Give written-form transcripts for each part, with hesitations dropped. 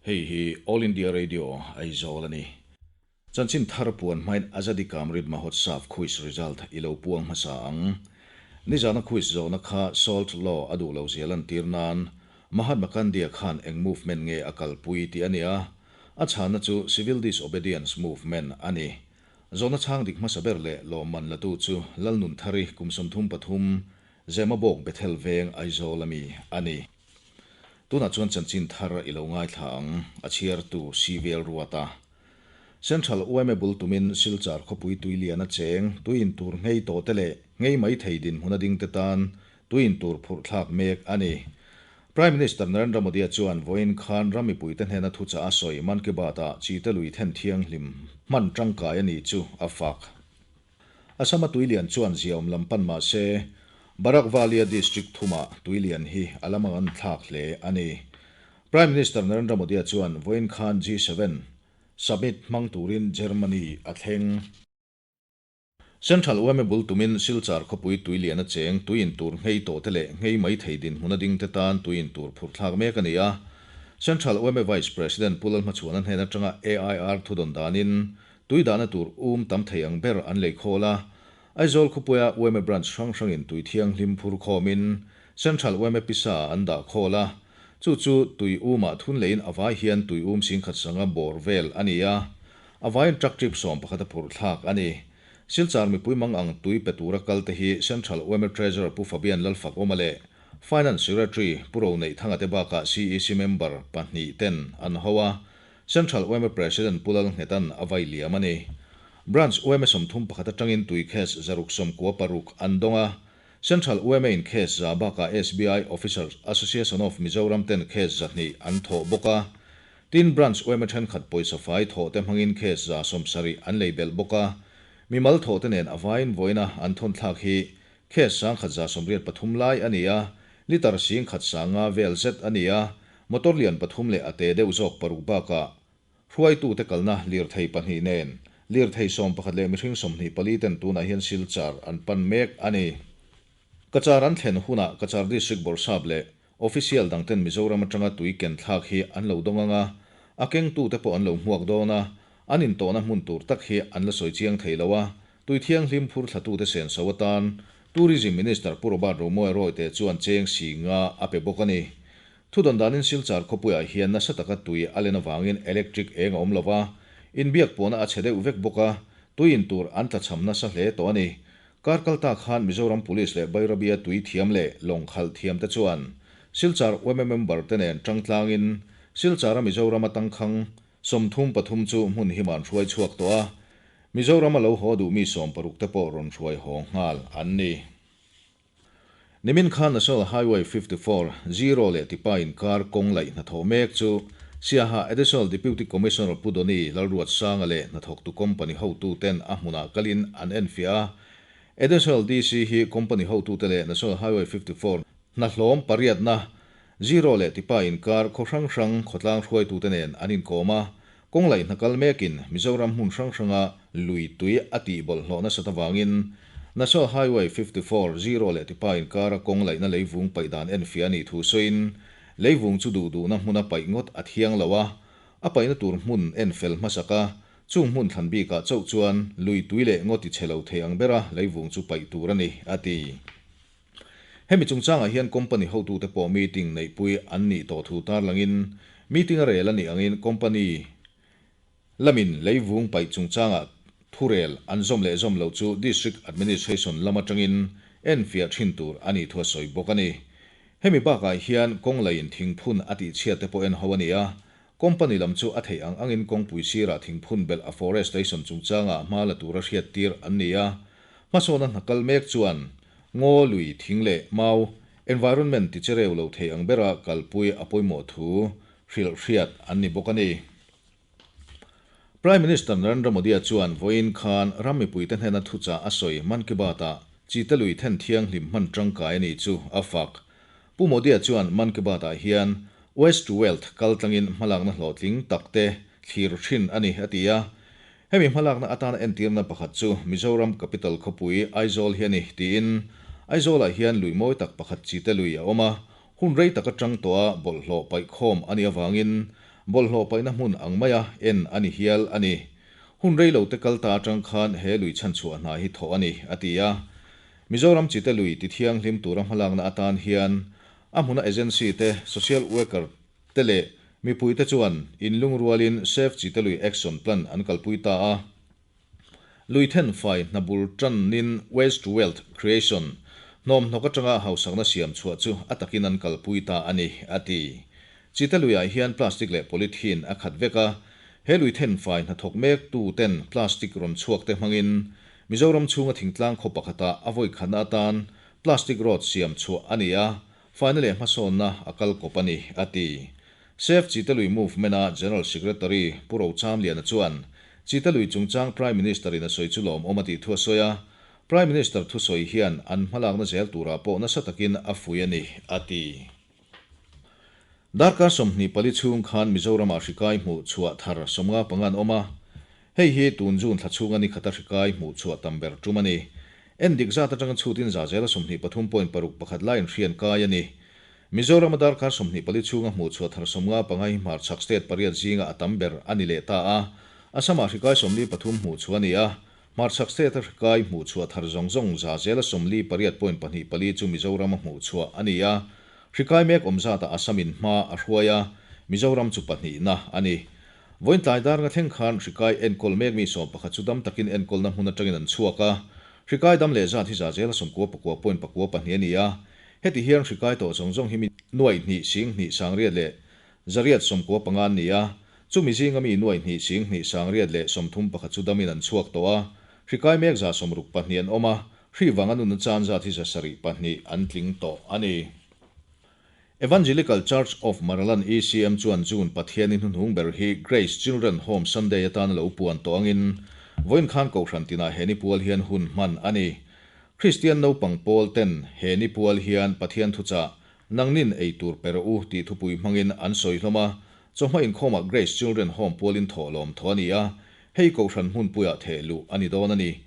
Hei hi All India Radio, Aizawl a ni. Chanchin thar puan hmain Azadi Ka Amrit Mahotsav quiz result i lo puang hmasa ang. Nizana quiz zawhna kha Salt Law a duh lo zia lantir nan Mahatma Gandhi-a khan eng movement nge a kalpui tih a ni a. A chhanna chu Civil Disobedience Movement a ni. Zawhna chhang dik hmasa ber leh lawmman latu chu Lalnunthari kum 33, Zemabawk Bethel Veng Aizawl ami a ni. Tunah chuan chanchin thar i lo ngaithla ang, a chhiartu CVL Ruata. Central yma bul tumin Silchar khawpui tui lian a cheng, tui in tur nghei tawh te leh nghei mai thei dinhmun a ding te tan tui in tur phurh thlak mek a ni. Prime Minister Narendra Modi-a chuan vawiin khan ram mipuite hnena thuchah a sawi Mann Ki Baat-ah Chite lui then thianghlim hman tangkai a ni chu a fak. Assam-a tuilian chuan ziaawm lam pan mah se, Barak Valley-a district thumah tuilian hi a la mang an thlak hle a ni. Prime Minister Narendra Modi-a chuan vawiin khan G7 summit hmang turin Germany a thleng. Central yma bul tumin Silchar khawpui tuilian a cheng tui in tur nghei tawh te leh nghei mai thei dinhmun a ding te tan tui in tur phurh thlak mek a ni a. Central yma Vice President Pu Lalhmachhuana hnen atanga AIR thudawn danin Tui dahna tur um tam thei ang ber an lei khawl a, Aizawl khawpuia yma branch hrang hrangin tui thianghlim phur khawmin Central yma pisa ah an dah khawl a, chu chu tui umah thun leiin a vai hian tui um singkhat sanga bawr vel a ni a, a vaiin truck trip 11 a phurh thlak a ni. Silchar mipui mang ang tui pe tura kal te hi Central yma Treasurer Pu Fabian Lalfakawma leh Finance Secretary Pu Roneihthanga te bakah CEC member pahnih ten an ho a, Central yma President Pu Lalnghetan a vai liam a ni. Branch yma 31 atangin tui case 196 an dawng a, Central yma in case za bakah SBI Officers Association of Mizoram ten case 200 an thawh bawk a. Tin, Branch yma thenkhat pawisa fai thawh te hmangin case 170 an lei belh bawk a. Mimal thawh te nen a vaiin vawiina an thawn thlak hi case 1183 lai a ni a, litre 1050 vel zet a ni a, Motor lian pathum leh a te deuh zawk paruk bakah hruaitute kalna lirthei pahnih nen lirthei 11 leh mihring 24 ten tunah hian Silchar an pan mek a ni. Cachar an thlen hunah Cachar District Bawrhsap leh Official dangten Mizoram atanga tui ken thlak hi an lo dawng ang a, a kengtute pawh an lo hmuak dawn a, an intawhna hmun tur tak hi an la sawi chiang thei lo a, tui thianghlim phur thlatute senso atan Tourism Minister Pu Robert Romawia Royte chuan cheng 50 a pe bawk a ni. Thudawn danin Silchar khawpuiah hian nasa taka tui a len avangin electric eng a awm lo va, inbiak pawhna a chhe deuh vek bawk a, tui in tur an tlachham nasa hle tawh a ni. Kar kal ta khan Mizoram Police leh Bairabia tui thiam leh lawng khalh thiam te chuan Silchar yma member te nen tangtlangin Silchara Mizoram a tangkhang 33 chu hmun him an hruai chhuak tawh a, Mizoram a lo haw duh mi 60 te pawh rawn hruai haw nghal an ni. Nimin khan National Highway 54, Zero leh Tipa inkar kawng laih hnathawh mek chu Siaha Additional Deputy Commissioner Pu Doni Lalruatsanga leh hnathawktu company hotuten a hmunah kalin an enfiah a. Additional DC hi company hotute leh National Highway 54 hnahlawm pariatna Zero leh Tipa inkar khaw hrang hrang khawtlang hruaitute nen an inkawm a. Kawng laih hna kal mekin Mizoram hmun hrang hranga lui tui a tih bawlhhlawh nasat avangin National Highway 54, Zero leh Tipa inkara kawng laihna leivung paih dan enfiah a nih thu sawiin leivung chu duh duhna hmuna paih ngawt a thiang lo a, a paihna tur hmun enfel hmasak a, chung hmun thlan bikah chauh chuan lui tui leh ngaw ti chhe lo thei ang bera leivung chu paih tur a ni, a ti. Hemi chungchangah hian company hotute pawh meeting neihpui an nih tawh thu tarlangin, meeting a rel a nih angin company lamin leivung paih chungchangah thurel an zawm leh zawm loh chu District Administration lam atangin enfiah thin tur a nih thu a sawi bawk a ni. Hemi bakah hian kawng laiin thingphun a tihchhiat te pawh en ho a ni a, company lam chu a theih ang angin kawngpui sirah thingphun belh a forestation chungchangah hma la tura hriattir an ni a, hmasawn a hna kal mek chuan Ngaw, lui, thing leh mau, environment ti chereu lo thei ang bera kalpui a pawimawh thu hrilh hriat an ni bawk a ni. Prime Minister Narendra Modi-a chuan vawiin khan ram mipuite hnena thuchah a sawi Mann Ki Baat-ah Chite lui then thianghlim hman tangkai a nih chu a fak. Pu Modi-a chuan Mann Ki Baat-ah hian Waste to Wealth kal tlangin hmalakna hlawhtling takte thlir thin a ni a ti a. Hemi hmalakna atana entirna pakhat chu Mizoram capital khawpui Aizawl hi a ni tiin Aizawlah hian lui mawi tak pakhat Chite lui a awm a, hun rei tak atang tawha bawlhhlawh paihkhawm a nih avangin Bawlhhlawh paihna hmun ang maia en a ni hial a ni. Hun rei lo te kal ta atang khan he lui chhanchhuah hna hi thawh a ni, a ti a. Mizoram Chite lui tithianghlim tura hmalakna atan hian a hmuna agency te, social worker te leh mipuite chuan inlungrualin Save Chite Lui Action Plan an kalpui ta a. Lui thenfai hna bul tanin Waste to Wealth Creation, hnawmhnawk atanga hausakna siam chhuah chu a takin an kalpui ta a ni, a ti. Chite luiah hian plastic leh polythene a khat vek a, he lui thenfai hnathawk mek tu ten plastic rawn chhuak te hmangin Mizoram chhunga thingtlang khaw pakhatah a vawi khatna atan plastic road siam chhuah a ni a, faina leh hmasawnna a kal kawp a ni, a ti. Save Chite Lui Movement-a General Secretary Pu Rochamliana chuan Chite Lui chungchang Prime Minister-in a sawi chu lawmawm a tih thu a sawi a, Prime Minister thusawi hian an hmalakna zel turah pawh nasa takin a fui a ni, a ti. Darkar 24 chhung khan Mizoramah hri kai hmuh chhuah thar 55 an awm a, hei hi tun June thla chhunga ni khata hri kai hmuh chhuah tam ber tum a ni. En dik zat atanga chhutin za zela 23.61 laiin hri an kai a ni. Mizorama darkar 24 chhunga hmuh chhuah thar 55 hi hmarchhak state pariat zinga a tam ber a ni leh ta a, Assam-ah hri kai 43 hmuh chhuah a ni a, hmarchhak state-a hri kai hmuh chhuah thar zawng zawng za zela 48.24 chu Mizorama hmuh chhuah a ni a. Hri kai mek awm zatah Assam-in hma a hruai a, Mizoram chu pahnihna a ni. Vawiin tlai dar nga thleng khan hri kai enkawl mek mi 11 chu dam takin enkawlna hmun atangin an chhuak a. Hri kai dam leh zat hi za zela 99.92 a ni a. Heti hian hri kai tawh zawng zawng hi mi nuaih hnih sing hnih sangriat leh zariat 95 an ni a. Chumi zinga mi nuaih hnih sing hnih sangriat leh 31 chu damin an chhuak tawh a. Hri kai mek za 62 an awm a. Hri vanga nunna chan zat hi 72 an tling tawh a ni. Evangelical Church of Maraland, ECM, chuan June Pathiani hnuhnung ber hi Grace Children Home Sunday atan a lo puan tawh angin vawiin khan Kohhran tinah he ni pual hian hun hman a ni. Kristian naupang pawl ten he ni pual hian Pathian thuchah Nangnin ei tur pe rawh u tih thupui hmangin an sawi hlawm a, chawhma inkhawmah Grace Children Home pualin thawhlawm thaw a ni a, hei Kohhran hmunpuiah theh luh a ni dawn a ni.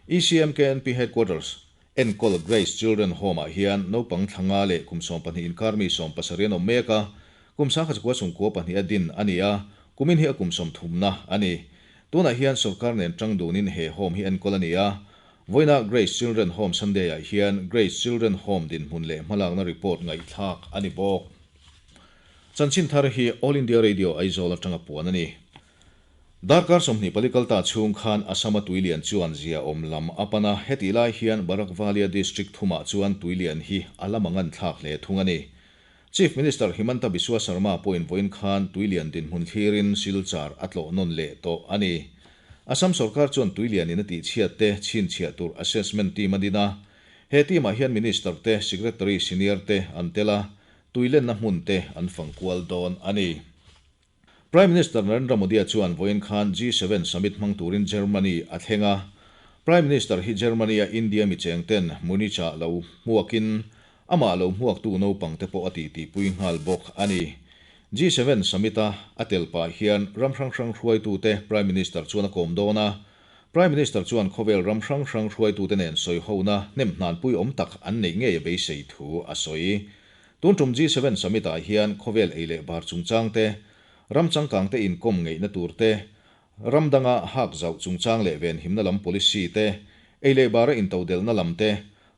ECM KNP Headquarters, enkawl Grace Children Home-ah hian naupang thla nga leh kum 12 inkar mi 70 an awm mek a, kum 1992 a din a ni a, kumin hi a kum 30na a ni. Tunah hian sorkar nen tang dunin he home hi enkawl a ni a, vawiina Grace Children Home Sunday-ah hian Grace Children Home dinhmun leh hmalakna report ngaihthlak a ni bawk. Chanchin thar hi All India Radio Aizawl atanga puan a ni. Darkar 24 kal ta chhung khan Assam-a tuilian chuan zia awm lam a pan a, hetih lai hian Barak Valley-a district thumah chuan tuilian hi a lam ang an thlak hle thung a ni. Chief Minister Himanta Biswa Sarma pawhin vawiin khan tuilian dinhmun thlirin Silchar a tlawh nawn leh tawh a ni. Assam sorkar chuan tuilianin a tihchhiat te chhinchhiah tur assessment team a din a, he team-ah hian Minister te, Secretary senior te an tel a, tuilenna hmun te an fangkual dawn a ni. Prime Minister Narendra Modi-a chuan vawiin khan G7 summit hmang turin Germany a thleng a. Prime Minister hi Germany-a India mi cheng ten Munich-ah lo hmuakin amah lo hmuaktu naupang te pawh a titipui nghal bawk a ni. G7 summit-a a tel pah hian ram hrang hrang hruaitute Prime Minister chuan a kawm dawn a. Prime Minister chuan khawvel ram hrang hrang hruaitute nen sawihona hnem hnanpui awm tak an neih ngei a beisei thu a sawi. Tun tum G7 Summit-ah hian khawvel ei leh bar chungchang te, ram changkang te inkawm ngeihna tur te, ram danga hak zauh chungchang leh venhimna lam policy te, ei leh bara intodelhna lam te,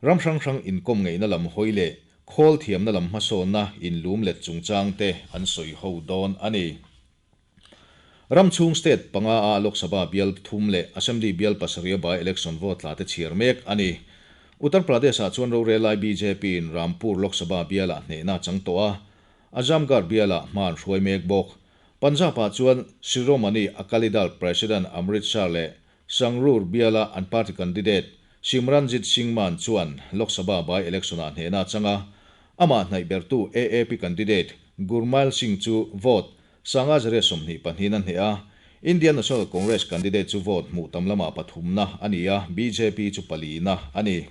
ram hrang hrang inkawm ngeihna lam hawi leh khawl thiamna lam hmasawnna inlum let chungchang te an sawi ho dawn a ni. Ram chhung state panga a Lok Sabha bial thum leh Assembly bial pasarih a by election vote tla te chhiar mek a ni. Uttar Pradesh ah chuan rorel lai bjp in Rampur Lok Sabha bial ah hnehna a chang tawh a, Azamgarh bial ah hma an hruai mek bawk. Punjab ah chuan Shiromani Akali Dal President Amritsar leh Sangrur bial a an party candidate Simranjit Singh Mann chuan Lok Sabha by election ah hnehna a chang a, amah hnaih bertu AAP candidate Gurmail Singh chu vote Sanga zariat 22 in a hneh a, Indian National Congress candidate chu vote hmuh tam lamah pathumna a ni a, bjp chu palina a ni.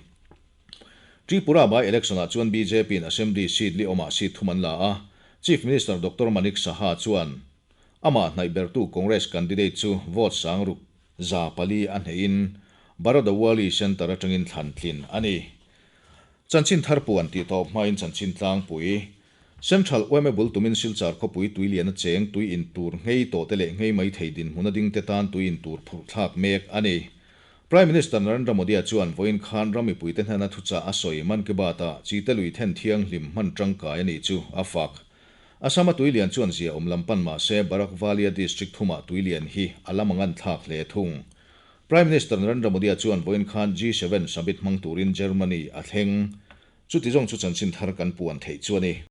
Tripura by election ah chuan bjp in Assembly seat li awmah seat thum an la a, Chief Minister Doctor Manik Saha chuan amah hnaih bertu Congress candidate chu vote sang ruk 400 a hnehin Baradawali Centre atangin thlan tlin a ni. Chanchin thar puan tih tawp hmain chanchin tlangpui. Central yma bul tumin Silchar khawpui tuiliana cheng, tui in tur nghei tawhte leh nghei mai thei dinhmuna dingte tan tui in tur phurh thlak mek a ni. Prime Minister Narendra Modi-a chuan vawiin khan ram mipuite hnena thuchah a sawi Mann Ki Baat-ah Chite lui then thianghlim hman tangkai a ni chu a fak. Assam-a tuilian chuan ziaawm lam pan mah se Barak Valley-a district thumah tuilian hi a la manganthlak hle thung. Prime Minister Narendra Modi-a chuan vawiin khan G7 Summit hmang turin Germany a thleng. Chuti zawng chu chanchin thar kan puan theih chu a ni.